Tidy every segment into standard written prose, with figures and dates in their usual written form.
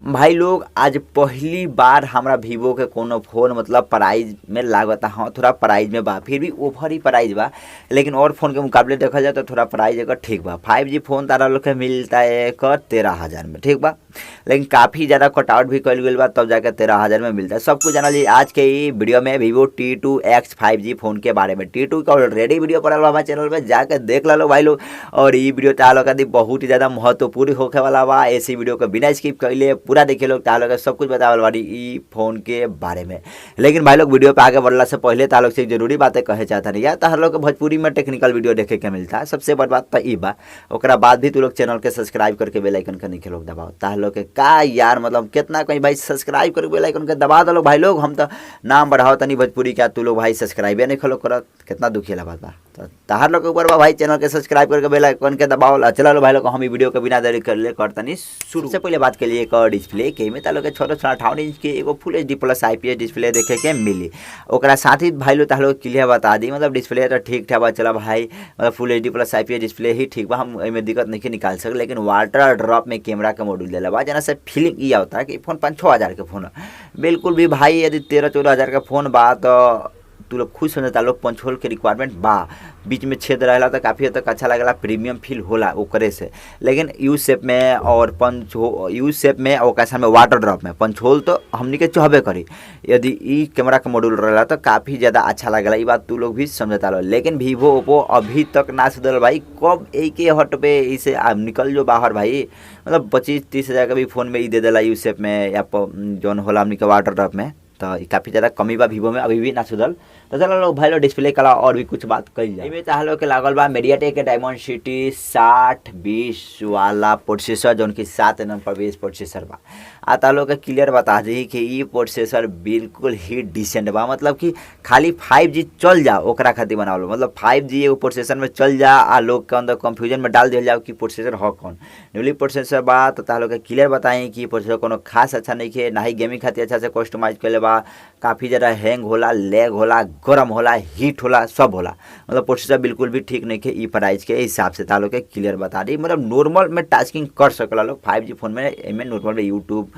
भाई लोग आज पहली बार हमरा वीवो के कोनो फोन मतलब प्राइस में लागता। हाँ थोड़ा प्राइस में बा, फिर भी ओवर ही प्राइस बा, लेकिन और फोन के मुकाबले देखा जाए तो थोड़ा प्राइस एकर ठीक बा। 5G phone तारा लोग के मिलता है एक 13,000 में, ठीक बा, लेकिन काफ़ी ज़्यादा कटआउट भी कल गई बा तब जाके 13,000 में मिलता है। सब कुछ जानल आज के ई वीडियो में वीवो T2X 5G phone के बारे में। T2 का ऑलरेडी वीडियो पड़ल बा हमारे चैनल में, जाके देख लो भाई लोग। और ये वीडियो तारा लोग खातिर बहुत ही ज़्यादा महत्वपूर्ण होखे वाला बा। ऐसी वीडियो को बिना स्किप कैले पूरा देखे लोग, तारा लोग सब कुछ बतावल बारी ई फोन के बारे में। लेकिन भाई लोग वीडियो पे आगे बढ़ला से पहले तारा लोग से एक जरूरी बातें कहे चाहता नहीं यार, तारा लोग के भोजपुरी में टेक्निकल वीडियो देखे के मिलता है, सबसे बड़ बात तो ई बा। ओकरा बाद भी तू लोग चैनल के सब्सक्राइब करके बेल आइकन के नीचे लोग दबाओ। तारा लोग के का यार मतलब कितना कहीं भाई सब्सक्राइब करके बेल आइकन के दबा दो भाई लोग, हम तो नाम बढ़ाओ तनी भोजपुरी का, तू लोग भाई सब्सक्राइबे नहीं खलो करत, कितना दुखीला बात बा। तो ताहार लोग के ऊपर बा भाई चैनल के सब्सक्राइब करके बेल आइकन के दबाओ। चलो भाई लोग हम ई वीडियो के बिना देरी कर ले करतनी शुरू। सबसे पहले बात के लिए एक डिस्प्ले के में तालो के 658 इंच के एगो full HD plus IPS display देखे के मिली। ओकरा साथ ही भाई लोग तालो क्लियर बता दी मतलब डिस्प्ले तो ठीक ठाक बा, चला भाई मतलब full HD plus IPS display ही ठीक बा, हम एमे दिक्कत नहीं निकाल सक। लेकिन वाटर ड्रॉप में कैमरा के मॉड्यूल देला बा, जना से फीलिंग ई आवता कि फोन 5-6 हज़ार के फोन बिल्कुल भी भाई यदि 13-14 हज़ार का फोन बा तो तू लोग खुश हो जाता लोग। पंच होल के रिक्वायरमेंट बा, बीच में छेद रहेला तो काफ़ी हद तक अच्छा लगेला, प्रीमियम फील होला ओकरे से। लेकिन यू शेप में और पंच हो यू शेप में और कैसा में वाटर ड्रॉप में पंच होल तो हमनी के चाहबे करी, यदि ई कैमरा के मॉड्यूल रहेला तो काफ़ी ज़्यादा अच्छा लगेला, ई बात तू लोग भी समझता लो। लेकिन वीवो ओप्पो अभी तक ना सुधरल भाई, कब एक ही हट पे इसे निकल जो बाहर भाई, मतलब 25-30 हज़ार का भी फोन में ई दे देला यू शेप में या जौन होला हमनी के वाटर ड्रॉप में, तो काफ़ी ज़्यादा कमी बा वीवो में अभी भी ना सुधरल। तो चलो लोग भाई लोग डिस्प्ले कला और भी कुछ बात कही जाए। एमे ताहा लोग के लागल बा मीडियाटेक के डायमेंसिटी 6020 वाला प्रोसेसर, जौन कि 7 एम पर बेस प्रोसेसर बा। आ ताहा लोग के क्लियर बता दी कि ई प्रोसेसर बिल्कुल ही डिसेंट बा, मतलब कि खाली 5G चल जा ओकरा खातिर बनावल, मतलब 5G एगो प्रोसेसर में चल जा आ लोग के अंदर कंफ्यूजन में डाल दिया जाओ कि प्रोसेसर ह कौन। न्यूली प्रोसेसर बा तो ताहा लोग के क्लियर बताई कि प्रोसेसर कोनो खास अच्छा नहीं है, ना ही गेमिंग खातिर अच्छा से कस्टमाइज कइले बा, काफ़ी ज़्यादा हैंग होला, लैग होला, गरम होला, हीट होला, सब होला, मतलब प्रोसेसर बिल्कुल भी ठीक नहीं है ई प्राइस के हिसाब से। ताहा लोग के क्लियर बता दी मतलब नॉर्मल में टास्किंग कर सकला लोग 5G phone में, एमे नॉर्मल में यूट्यूब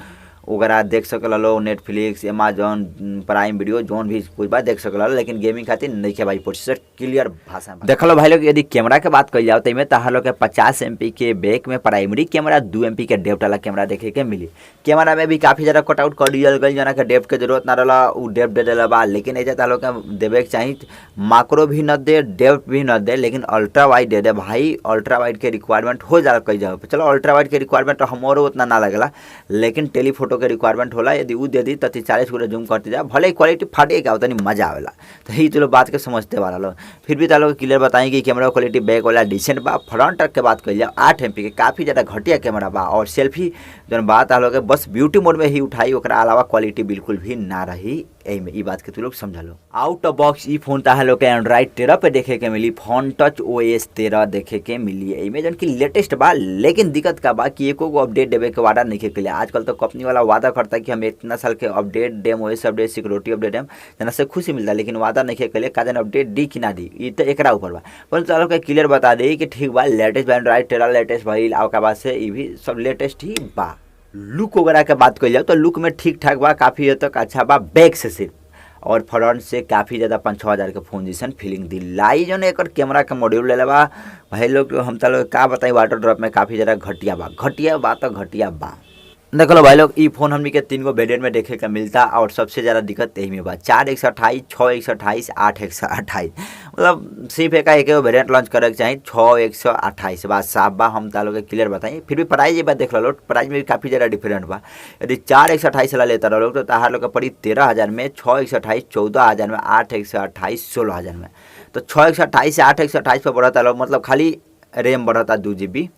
वगैरह देख सकला लोग, नेटफ्लिक्स, अमेजॉन प्राइम वीडियो जोन भी कुछ बात देख सकला, लेकिन गेमिंग खातिर नहीं है भाई प्रोसेसर, क्लियर भाषा में देखलो भाई लोग। यदि कैमरा के बात कही जाओ तो एमे ताहा लोग के 50 MP के बैक में प्राइमरी कैमरा 2 MP के डेप्थ वाला कैमरा देखे के मिली। कैमरा में भी काफ़ी ज़्यादा कटआउट कर दिया गई, जना के डेप्थ के जरूरत ना रहा उ डेप्थ दे दिला बा। लेकिन ऐसा ताहा लोग के देवे के चाहिए माक्रो भी न दे, डेप्थ भी न दे, लेकिन अल्ट्रा वाइड दे दे भाई। अल्ट्रा वाइड के रिक्वायरमेंट हो जा कही जाओ, चलो अल्ट्रा वाइड के रिक्वायरमेंट तो हमारो उतना ना लगेला, लेकिन टेलीफोटो के रिक्वायरमेंट होला, यदि उ दे दी तो 30-40 गुना जूम करते जा, भले क्वालिटी फाटे के तनी मजा आवेला। तो यही तो लोग बात के समझते वाला लोग। फिर भी तालो क्लियर बताएं कि कैमरा क्वालिटी बैक वाला डिसेंट बा। फ्रंट के बात कही जाए 8 MP के काफ़ी ज़्यादा घटिया कैमरा बा, और सेल्फी जौन बात आलो के बस ब्यूटी मोड में ही उठाई, ओकरा अलावा क्वालिटी बिल्कुल भी ना रही एमे, ई बात के तू लोग समझ लो। आउट ऑफ बॉक्स ई फोन ताहा लोग के एंड्रॉइड 13 पे देखे के मिली, फोन टच OS 13 देखे के मिली एमे, जौन की लेटेस्ट बा। लेकिन दिक्कत का बा कि एको गो अपडेट देवे के वादा नहीं के लिए। आजकल तो कंपनी वाला वादा करता है कि हम इतना साल के update them, OS update, security update them, जना से खुशी मिलता, लेकिन वादा नहीं के लिए का जन अपडेट दी कि ना दी, ई तो एकरा ऊपर बा। पर चलो के क्लियर बता दी कि ठीक बा, लेटेस्ट बा एंड्रॉइड 13 लेटेस्ट भइल, आ ओकरा बाद से ई भी सब लेटेस्ट ही बा। लुक वगैरह के बात कही जाए तो लुक में ठीक ठाक बा, काफ़ी हद तक अच्छा बा बैक से सिर्फ, और फ्रंट से काफ़ी ज़्यादा 5-6 हज़ार के फोन जैसन फीलिंग दिलाई। जौन एक कैमरा के मॉड्यूल ले बा भाई लोग, हम तो का बताई वाटर ड्रॉप में काफ़ी ज़्यादा घटिया बा, घटिया बा तो घटिया बा। देख लो भाई लोग ई फोन हमनी के 3 गो वेरिएंट में देखे के मिलता, और सबसे ज़्यादा दिक्कत यही में बा 4 128, 6 128, 8 128, मतलब सिर्फ एक एक वेरिएंट लॉन्च करे के चाहिए 6 128 बा साफ बा, हम तालो के क्लियर बताई। फिर भी प्राइस एक बार देख लो, प्राइस में भी काफ़ी ज़्यादा डिफरेंट बा। यदि 4 128 वाला लेता रहो तो ताहार लोग के पड़ी 13,000 में, 6 128 14,000 में, 8 128 16,000 में। तो 6 128 से 8 128 पर बढ़ता लोग, मतलब खाली रैम बढ़ता 2 GB,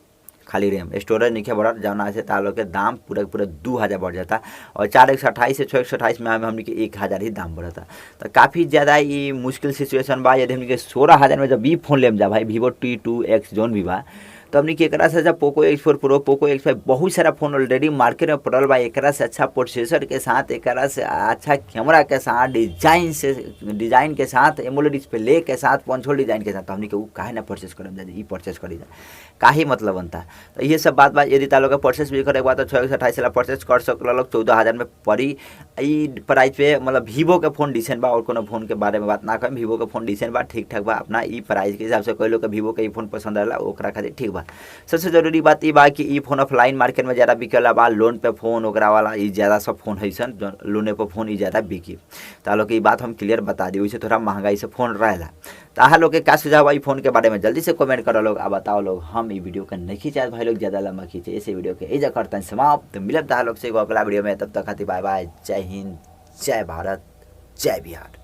खाली रैम स्टोरेज नहीं बढ़त, जौना से तार लोग के दाम पूरा पूरा 2,000 बढ़ जाता। और 4 128 से 6 128 में हमने के 1,000 ही दाम बढ़ता। तो काफ़ी ज़्यादा ये मुश्किल सिचुएशन बा। यदि हमने के 16,000 में जब भी फोन लेम जा भाई वीवो T2X zone भी बा, तो हमनी के एकरा से अच्छा Poco X4 pro, Poco X5 बहुत सारा फोन ऑलरेडी मार्केट में पड़ल बा। एकरा से अच्छा प्रोसेसर के साथ, एकरा से अच्छा कैमरा के साथ, डिजाइन से डिजाइन के साथ, एमोलेड डिस्प्ले के साथ, पंच होल डिजाइन के साथ, तो हमनी के उ काहे ना परचेस करम जा, ई परचेस करी जा, काहे मतलब बनता। तो ये सब बात बा। यदि तालो के परचेस भी करे के बा तो 6 128 वाला परचेस कर सकल लोग, 14,000 में पड़ी। ई प्राइस पे मतलब वीवो के फोन डिसेंट बा, और कोनो फोन के बारे में बात ना करें। वीवो के फोन डिसेंट बा, ठीक ठाक बा अपना ई प्राइस के हिसाब से। कोई लोग के वीवो के ई फोन पसंद आला, ओकरा खातिर ठीक बा। सबसे जरूरी बात ई बा कि ई फोन ऑफलाइन मार्केट में ज़्यादा बिकेला बा। लोन पे फोन ओकरा वाला ई ज़्यादा सब फोन है सन, लोने पर फोन ई ज़्यादा बिकी। तो लोग के ई बात हम क्लियर बता दी, वैसे थोड़ा महंगाई से फोन रहेला। तो अहाँ लोग के का सुझाव ई फोन के बारे में, जल्दी से कमेंट करो लोग, आ बताओ लोग। हम ई वीडियो के नहीं खींचा भाई लोग, ज़्यादा लंबा खींचे, ऐसे वीडियो के एजा करते हैं समाप्त। तो मिलब ताहा लोग से एगो अगला वीडियो में, तब तक खातिर बाय बाय, जय हिंद, जय भारत, जय बिहार।